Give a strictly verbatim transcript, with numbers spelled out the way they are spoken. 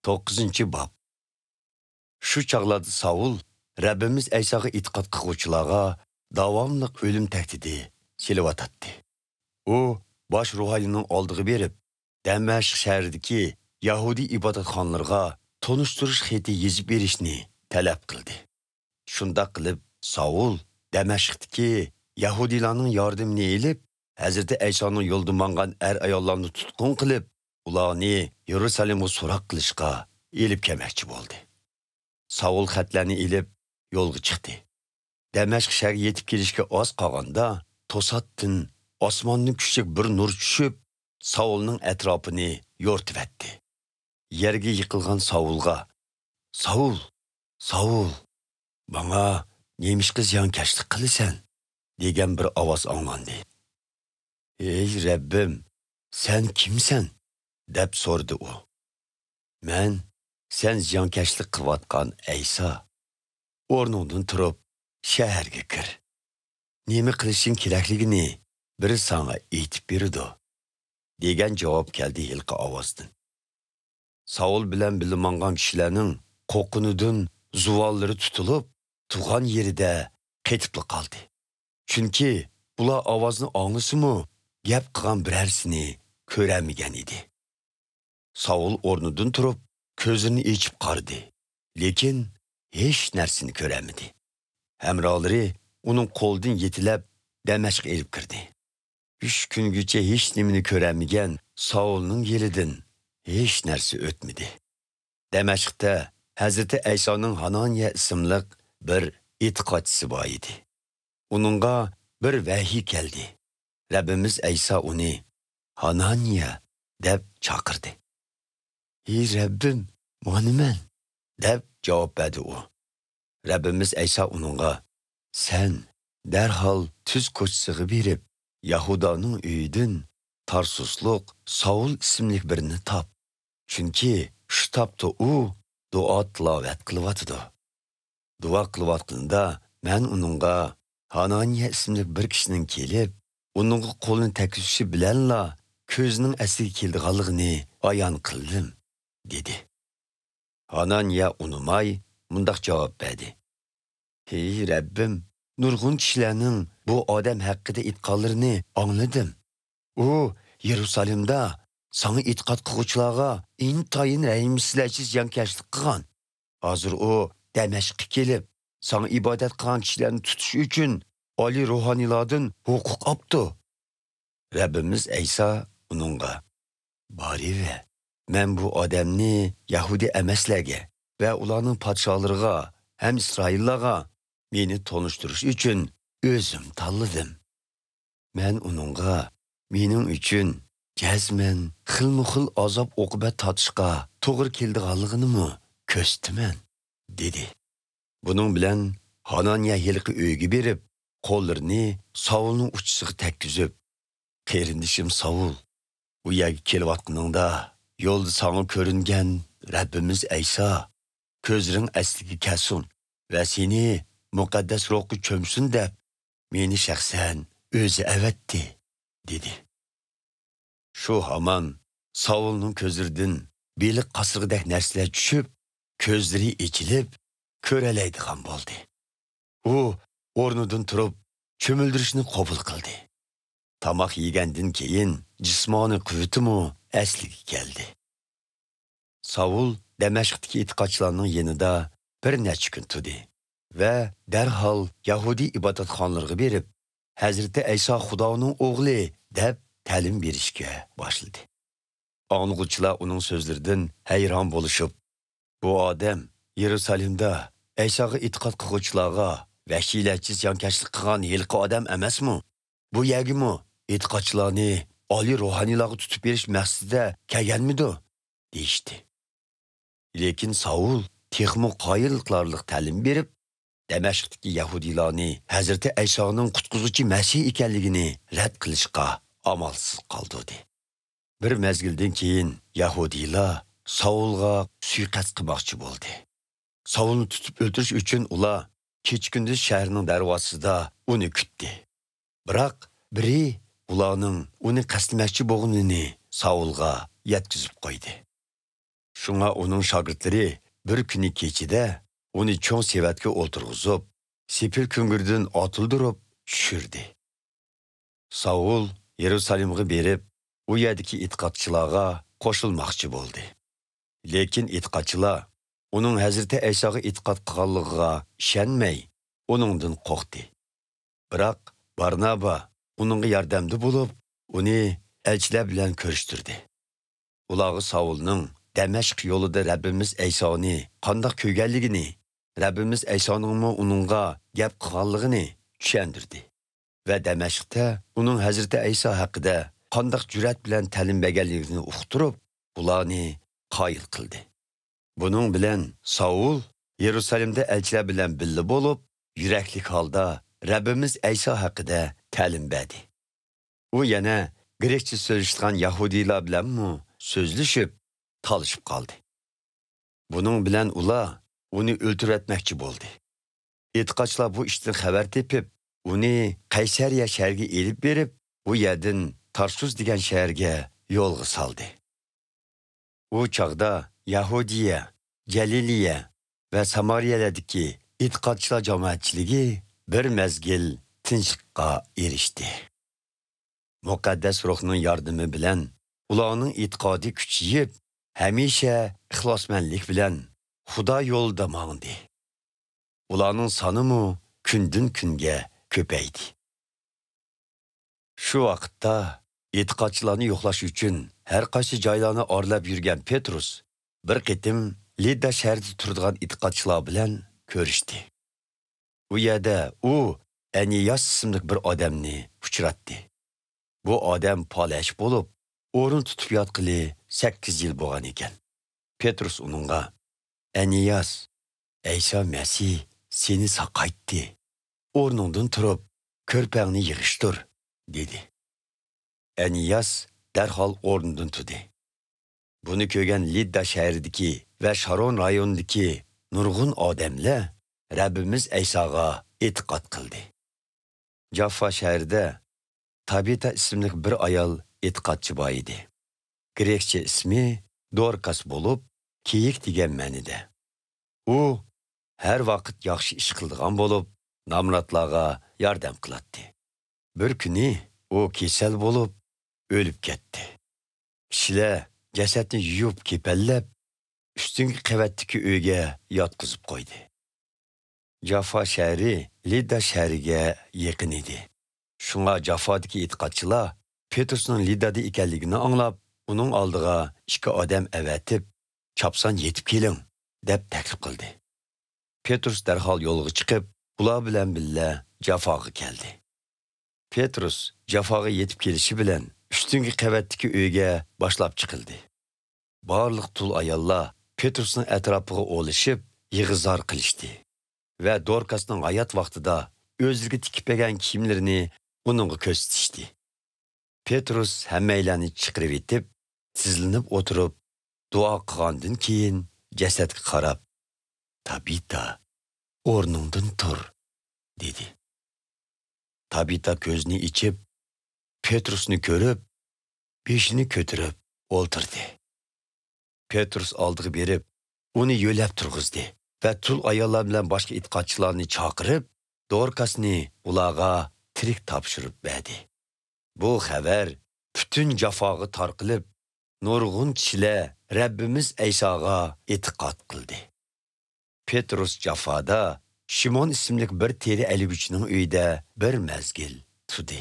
توققۇزىنچى باب. شۇ چاغلاردا ساۋۇل رەببىمىز ئەيساغا ئېتىقاد قىلغۇچىلارغا داۋاملىق ئۆلۈم تەھدىتى سېلىۋاتاتتى. ئۇ باش روھانىينىڭ ئالدىغا بېرىپ، دەمەشق شەھىرىدىكى يەھۇدىي ئىبادەتخانىلىرىغا تونۇشتۇرۇش خېتى يېزىپ بېرىشنى تەلەپ قىلدى. شۇنداق قىلىپ، ساۋۇل دەمەشقتىكى يەھۇدىيلارنىڭ ياردىمىنى ئېلىپ، ھەزرىتى ئەيسانىڭ يولىدا ماڭغان ئەر-ئاياللارنى تۇتقۇن قىلىپ، ئۇلارنى يېرۇسالېمغا سوراق قىلىشقا ئېلىپ كەلمەكچى بولدى. ساۋۇل خەتلەرنى ئېلىپ، يولغا چىقتى. دەمەشق شەھىرىگە يېتىپ كېلىشكە ئاز قالغاندا، توساتتىن ئاسماندىن كۈچلۈك بىر نۇر چۈشۈپ، ساۋۇلنىڭ ئەتراپىنى يورتۇۋەتتى. يەرگە يىقىلغان ساۋۇلغا، «ساۋۇل، ساۋۇل، ماڭا نېمىشقا زىيانكەشلىك قىلىسەن؟» دېگەن بىر ئاۋاز ئاڭلاندى. «ئەي رەببىم، سەن كىمسەن؟» دەپ سورىدى ئۇ. «مەن سەن زىيانكەشلىك قىلىۋاتقان ئەيسا. ئورنۇڭدىن تۇرۇپ، شەھەرگە كىر. نېمە قىلىشىڭ كېرەكلىكىنى بىرى ساڭا ئېيتىپ بېرىدۇ» دېگەن جاۋاب كەلدى ھېلىقى ئاۋازدىن. ساۋۇل بىلەن بىللە ماڭغان كىشىلەرنىڭ قورققىنىدىن زۇۋانلىرى تۇتۇلۇپ، تۇرغان يېرىدە قېتىپلا قالدى. چۈنكى ئۇلار ئاۋازنى ئاڭلىسىمۇ، گەپ قىلغان بىرەرسىنى كۆرەلمىگەن ئىدى. ساۋۇل ئورنىدىن تۇرۇپ، كۆزلىرىنى ئېچىپ قارىدى، لېكىن ھېچ نەرسىنى كۆرەلمىدى. ھەمراھلىرى ئۇنىڭ قولىدىن يېتىلەپ، دەمەشققە ئېلىپ كىردى. ئۈچ كۈنگىچە ھېچنېمىنى كۆرەلمىگەن ساۋۇلنىڭ يېلىدىن ھېچ نەرسە ئۆتمىدى. دەمەشقتە ھەزرىتى ئەيسانىڭ ھانانىيە ئىسىملىق بىر ئېتىقادچىسى بار ئىدى. ئۇنىڭغا بىر ۋەھىي كەلدى. رەببىمىز ئەيسا ئۇنى، «ھانانىيە!» دەپ چاقىردى. «ھى رەببىم، مانا مەن!» دەپ جاۋاب بەردى ئۇ. رەببىمىز ئەيسا ئۇنىڭغا، «سەن دەرھال تۈز كوچىسىغا بېرىپ، يەھۇدانىڭ ئۆيىدىن تارسۇسلۇق ساۋۇل ئىسىملىك بىرىنى تاپ. چۈنكى شۇ تاپتا ئۇ دۇئا تىلاۋەت قىلىۋاتىدۇ. دۇئا قىلىۋاتقىنىدا مەن ئۇنىڭغا ھانانىيە ئىسىملىك بىر كىشىنىڭ كېلىپ، ئۇنىڭغا قولىنى تەگكۈزۈشى بىلەنلا كۆزىنىڭ ئەسلىگە كېلىدىغانلىقىنى ئايان قىلدىم» دېدى. ھانانىيە ئۇنىماي مۇنداق جاۋاب بەردى، «ھەي رەببىم، نۇرغۇن كىشىلەرنىڭ بۇ ئادەم ھەققىدە ئېيتقانلىرىنى ئاڭلىدىم. ئۇ يېرۇسالېمدا ساڭا ئېتىقاد قىلغۇچىلارغا ئىنتايىن رەھىمسىزلەرچە زىيانكەشلىك قىلغان. ھازىر ئۇ دەمەشققە كېلىپ، ساڭا ئىبادەت قىلغان كىشىلەرنى تۇتۇش ئۈچۈن ئالىي روھانىيلاردىن ھوقۇق ئاپتۇ.» رەببىمىز ئەيسا ئۇنىڭغا، «بارىۋەر، مەن بۇ ئادەمنى يەھۇدىي ئەمەسلەرگە ۋە ئۇلارنىڭ پادىشاھلىرىغا ھەم ئىسرائىللارغا مېنى تونۇشتۇرۇش ئۈچۈن ئۆزۈم تاللىدىم. مەن ئۇنىڭغا مېنىڭ ئۈچۈن جەزمەن خىلمۇ خىل ئازاب-ئوقۇبەت تارتىشقا توغرا كېلىدىغانلىقىنىمۇ كۆرسىتىمەن» دېدى. بۇنىڭ بىلەن ھانانىيە ھېلىقى ئۆيگە بېرىپ، قوللىرىنى ساۋۇلنىڭ ئۇچىسىغا تەگكۈزۈپ، «قېرىندىشىم ساۋۇل، بۇ يەرگە كېلىۋاتقىنىڭدا يولدا ساڭا كۆرۈنگەن رەببىمىز ئەيسا كۆزلىرىڭ ئەسلىگە كەلسۇن ۋە سېنى مۇقەددەس روھقا چۆمسۇن دەپ، مېنى شەخسەن ئۆزى ئەۋەتتى» دېدى. شۇ ھامان ساۋۇلنىڭ كۆزلىرىدىن بېلىق قاسرىغىدەك نەرسىلەر چۈشۈپ، كۆزلىرى ئېچىلىپ، كۆرەلەيدىغان بولدى. ئۇ ئورنىدىن تۇرۇپ، چۆمۈلدۈرۈشنى قوبۇل قىلدى. تاماق يېگەندىن كېيىن جىسمانىي قۇۋۋىتىمۇ ئەسلىگە كەلدى. ساۋۇل دەمەشقتىكى ئېتىقادچىلارنىڭ يېنىدا بىر نەچچە كۈن تۇردى ۋە دەرھال يەھۇدىي ئىبادەتخانىلىرىغا بېرىپ، «ھەزرىتى ئەيسا خۇدانىڭ ئوغلى» دەپ تەلىم بېرىشكە باشلىدى. ئاڭلىغۇچىلار ئۇنىڭ سۆزلىرىدىن ھەيران بولۇشۇپ، «بۇ ئادەم يېرۇسالېمدا ئەيساغا ئېتىقاد قىلغۇچىلارغا ۋەھشىيلەرچە زىيانكەشلىك قىلغان ھېلىقى ئادەم ئەمەسمۇ؟ بۇ يەرگىمۇ ئېتىقادچىلارنى ئالىي روھانىيلارغا تۇتۇپ بېرىش مەقسىتىدە كەلگەنمىدۇ؟» دېيىشتى. لېكىن ساۋۇل تېخىمۇ قايىل قىلارلىق تەلىم بېرىپ، دەمەشقتىكى يەھۇدىيلارنى ھەزرىتى ئەيسانىڭ قۇتقۇزغۇچى مەسىھ ئىكەنلىكىنى رەت قىلىشقا ئامالسىز قالدۇردى. بىر مەزگىلدىن كېيىن يەھۇدىيلار ساۋۇلغا سۇيىقەست قىلماقچى بولدى. ساۋۇلنى تۇتۇپ ئۆلتۈرۈش ئۈچۈن ئۇلار كېچە-كۈندۈز شەھەرنىڭ دەرۋازىسىدا ئۇنى كۈتتى. بىراق بىرى ئۇلارنىڭ ئۇنى قەستلىمەكچى بولغىنىنى ساۋۇلغا يەتكۈزۈپ قويدى. شۇڭا ئۇنىڭ شاگىرتلىرى بىر كۈنى كېچىدە ئۇنى چوڭ سېۋەتكە ئولتۇرغۇزۇپ، سېپىل كۈڭگۈردىن ئاتىلدۇرۇپ چۈشۈردى. ساۋۇل يېرۇسالېمغا بېرىپ، ئۇ يەردىكى ئېتىقادچىلارغا قوشۇلماقچى بولدى. لېكىن ئېتىقادچىلار ئۇنىڭ ھەزرىتى ئەيساغا ئېتىقاد قىلغانلىقىغا ئىشەنمەي، ئۇنىڭدىن قورقتى. بىراق بارنابا ئۇنىڭغا ياردەمدە بولۇپ، ئۇنى ئەلچىلەر بىلەن كۆرۈشتۈردى. ئۇلارغا ساۋۇلنىڭ دەمەشق يولىدا رەببىمىز ئەيسانى قانداق كۆرگەنلىكىنى، رەببىمىز ئەيسانىڭمۇ ئۇنىڭغا گەپ قىلغانلىقىنى چۈشەندۈردى ۋە دەمەشقتە ئۇنىڭ ھەزرىتى ئەيسا ھەققىدە قانداق جۈرئەت بىلەن تەلىم بەرگەنلىكىنى ئۇقتۇرۇپ، ئۇلارنى قايىل قىلدى. بۇنىڭ بىلەن ساۋۇل يېرۇسالېمدە ئەلچىلەر بىلەن بىللە بولۇپ، يۈرەكلىك ھالدا رەببىمىز ئەيسا ھەققىدە تەلىم بەردى. ئۇ يەنە گرېكچە سۆزلىشىدىغان يەھۇدىيلار بىلەنمۇ سۆزلىشىپ، تالىشىپ قالدى. بۇنىڭ بىلەن ئۇلار ئۇنى ئۆلتۈرۈۋەتمەكچى بولدى. ئېتىقادچىلار بۇ ئىشتىن خەۋەر تېپىپ، ئۇنى قەيسەرىيە شەھىرىگە ئېلىپ بېرىپ، ئۇ يەردىن تارسۇس دېگەن شەھەرگە يولغا سالدى. ئۇ چاغدا يەھۇدىيە، جەلىلىيە ۋە سامارىيەلەردىكى ئېتىقادچىلار جامائەتچىلىكى بىر مەزگىل تىنچلىققا ئېرىشتى. مۇقەددەس روھنىڭ ياردىمى بىلەن ئۇلارنىڭ ئېتىقادى كۈچىيىپ، ھەمىشە ئىخلاسمەنلىك بىلەن خۇدا يولىدا ماڭدى. ئۇلارنىڭ سانىمۇ كۈندىن-كۈنگە كۆپەيدى. شۇ ۋاقىتتا ئېتىقادچىلارنى يوقلاش ئۈچۈن ھەر قايسى جايلارنى ئارىلاپ يۈرگەن پېتروس بىر قېتىم لىددا شەھىرىدە تۇرىدىغان ئېتىقادچىلار بىلەن كۆرۈشتى. ئۇ يەردە ئۇ ئەنىياس ئىسىملىك بىر ئادەمنى ئۇچراتتى. بۇ ئادەم پالەچ بولۇپ، ئورنى تۇتۇپ ياتقىلى سەككىز يىل بولغان ئىكەن. پېتروس ئۇنىڭغا، «ئەنىياس، ئەيسا مەسىھ سېنى ساقايتتى. ئورنۇڭدىن تۇرۇپ، كۆرپەڭنى يىغىشتۇر» دېدى. ئەنىياس دەرھال ئورنىدىن تۇردى. بۇنى كۆرگەن لىددا شەھىرىدىكى ۋە شارون رايونىدىكى نۇرغۇن ئادەملەر رەببىمىز ئەيساغا ئېتىقاد قىلدى. جاففا شەھىرىدە تابىتا ئىسىملىك بىر ئايال ئېتىقادچى بار ئىدى. گرېكچە ئىسمى دوركاس بولۇپ، كېيىك دېگەن مەنىدە. ئۇ ھەر ۋاقىت ياخشى ئىش قىلىدىغان بولۇپ، نامراتلارغا ياردەم قىلاتتى. بىر كۈنى ئۇ كېسەل بولۇپ، ئۆلۈپ كەتتى. كىشىلەر جەسەتنى يۇيۇپ، كېپەنلەپ، ئۈستۈنكى قەۋەتتىكى ئۆيگە ياتقۇزۇپ قويدى. جافا شەھىرى لىددا شەھىرىگە يېقىن ئىدى. شۇڭا جافادىكى ئېتىقادچىلار پېتروسنىڭ لىددادا ئىكەنلىكىنى ئاڭلاپ، ئۇنىڭ ئالدىغا ئىككى ئادەم ئەۋەتىپ، «چاپسان يېتىپ كېلىڭ» دەپ تەكلىپ قىلدى. پېتروس دەرھال يولغا چىقىپ، ئۇلار بىلەن بىللە جافاغا كەلدى. پېتروس جافاغا يېتىپ كېلىشى بىلەن ئۈستۈنكى قەۋەتتىكى ئۆيگە باشلاپ چىقىلدى. بارلىق تۇل ئاياللار پېتروسنىڭ ئەتراپىغا ئولىشىپ، يىغا-زار قىلىشتى ۋە دوركاسنىڭ ھايات ۋاقتىدا ئۆزلىرىگە تىكىپ بەرگەن كىيىملىرىنى ئۇنىڭغا كۆرسىتىشتى. پېتروس ھەممەيلەننى چىقىرىۋېتىپ، تىزلىنىپ ئولتۇرۇپ، دۇئا قىلغاندىن كېيىن، جەسەتكە قاراپ، «تابىتا، ئورنۇڭدىن تۇر» دېدى. تابىتا كۆزىنى ئېچىپ، پېتروسنى كۆرۈپ، بېشىنى كۆتۈرۈپ ئولتۇردى. پېتروس ئالدىغا بېرىپ، ئۇنى يۆلەپ تۇرغۇزدى ۋە تۇل ئاياللار بىلەن باشقا ئېتىقادچىلارنى چاقىرىپ، دوركاسنى ئۇلارغا تىرىك تاپشۇرۇپ بەردى. بۇ خەۋەر پۈتۈن جافاغا تارقىلىپ، نۇرغۇن كىشىلەر رەببىمىز ئەيساغا ئېتىقاد قىلدى. پېتروس جافادا شىمون ئىسىملىك بىر تېرە ئەلگۈچىنىڭ ئۆيىدە بىر مەزگىل تۇردى.